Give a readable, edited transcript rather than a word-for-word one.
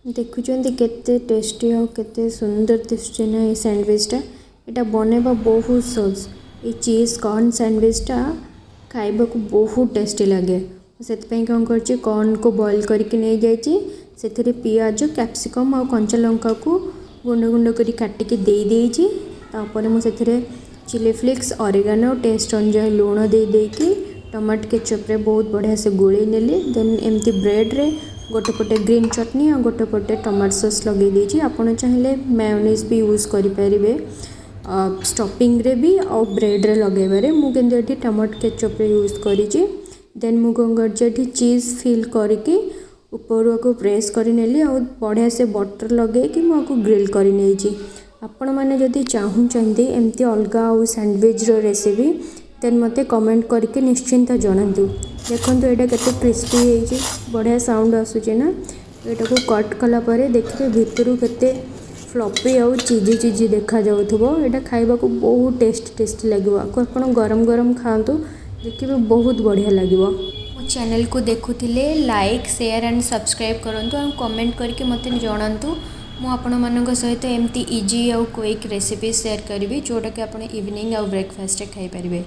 ଦେଖୁଛନ୍ତି କେତେ ଟେଷ୍ଟି ଆଉ କେତେ ସୁନ୍ଦର ଦିଶୁଛି ନା ଏଇ ସ୍ୟାଣ୍ଡୱିଚଟା। ଏଇଟା ବନେଇବା ବହୁତ ସହଜ। ଏଇ ଚିଜ୍ କର୍ଣ୍ଣ ସ୍ୟାଣ୍ଡୱିଚଟା ଖାଇବାକୁ ବହୁତ ଟେଷ୍ଟି ଲାଗେ। ସେଥିପାଇଁ କ'ଣ କରିଛି, କର୍ଣ୍ଣକୁ ବଏଲ୍ କରିକି ନେଇଯାଇଛି। ସେଥିରେ ପିଆଜ, କ୍ୟାପ୍ସିକମ୍ ଆଉ କଞ୍ଚା ଲଙ୍କାକୁ ଗୁଣ୍ଡ ଗୁଣ୍ଡ କରି କାଟିକି ଦେଇଦେଇଛି। ତାପରେ ମୁଁ ସେଥିରେ ଚିଲି ଫ୍ଲେକ୍ସ, ଅରିଗାନୋ, ଟେଷ୍ଟ ଅନୁଯାୟୀ ଲୁଣ ଦେଇ ଦେଇକି ଟମାଟୋ କେଚପ୍ରେ ବହୁତ ବଢ଼ିଆ ସେ ଗୋଳେଇ ନେଲି। ଦେନ୍ ଏମିତି ବ୍ରେଡ଼୍ରେ ଗୋଟେ ପଟେ ଗ୍ରୀନ୍ ଚଟନି ଆଉ ଗୋଟେ ପଟେ ଟମାଟୋ ସସ୍ ଲଗେଇ ଦେଇଛି। ଆପଣ ଚାହିଁଲେ ମାୟୋନିଜ୍ ବି ୟୁଜ୍ କରିପାରିବେ ଷ୍ଟଫିଂରେ ବି ଆଉ ବ୍ରେଡ଼୍ରେ ଲଗେଇବାରେ। ମୁଁ କିନ୍ତୁ ଏଠି ଟମାଟୋ କେଚପ୍ରେ ୟୁଜ୍ କରିଛି। ଦେନ୍ ମୁଁ କ'ଣ କରିଛି, ଏଠି ଚିଜ୍ ଫିଲ୍ କରିକି ଉପରୁ ଆକୁ ପ୍ରେସ୍ କରିନେଲି ଆଉ ବଢ଼ିଆ ସେ ବଟର୍ ଲଗେଇକି ମୁଁ ଆକୁ ଗ୍ରିଲ୍ କରିନେଇଛି। ଆପଣମାନେ ଯଦି ଚାହୁଁଛନ୍ତି ଏମିତି ଅଲଗା ଆଉ ସ୍ୟାଣ୍ଡୱିଚ୍ର ରେସିପି, ଦେନ୍ ମୋତେ କମେଣ୍ଟ କରିକି ନିଶ୍ଚିନ୍ତ ଜଣାନ୍ତୁ। ଦେଖନ୍ତୁ, ଏଇଟା କେତେ କ୍ରିସ୍ପି ହେଇଛି। ବଢ଼ିଆ ସାଉଣ୍ଡ ଆସୁଛି ନା? ଏଇଟାକୁ କଟ୍ କଲା ପରେ ଦେଖିବେ ଭିତରୁ କେତେ ଫ୍ଲଫି ଆଉ ଚିଜି ଚିଜି ଦେଖାଯାଉଥିବ। ଏଇଟା ଖାଇବାକୁ ବହୁତ ଟେଷ୍ଟ ଟେଷ୍ଟି ଲାଗିବ। ଆକୁ ଆପଣ ଗରମ ଗରମ ଖାଆନ୍ତୁ, ଦେଖିବେ ବହୁତ ବଢ଼ିଆ ଲାଗିବ। ମୋ ଚ୍ୟାନେଲକୁ ଦେଖୁଥିଲେ ଲାଇକ୍, ସେୟାର ଆଣ୍ଡ ସବସ୍କ୍ରାଇବ୍ କରନ୍ତୁ ଆଉ କମେଣ୍ଟ କରିକି ମୋତେ ଜଣାନ୍ତୁ। ମୁଁ ଆପଣମାନଙ୍କ ସହିତ ଏମିତି ଇଜି ଆଉ କ୍ୱିକ୍ ରେସିପି ସେୟାର କରିବି, ଯେଉଁଟାକି ଆପଣ ଇଭିନିଂ ଆଉ ବ୍ରେକଫାଷ୍ଟରେ ଖାଇପାରିବେ।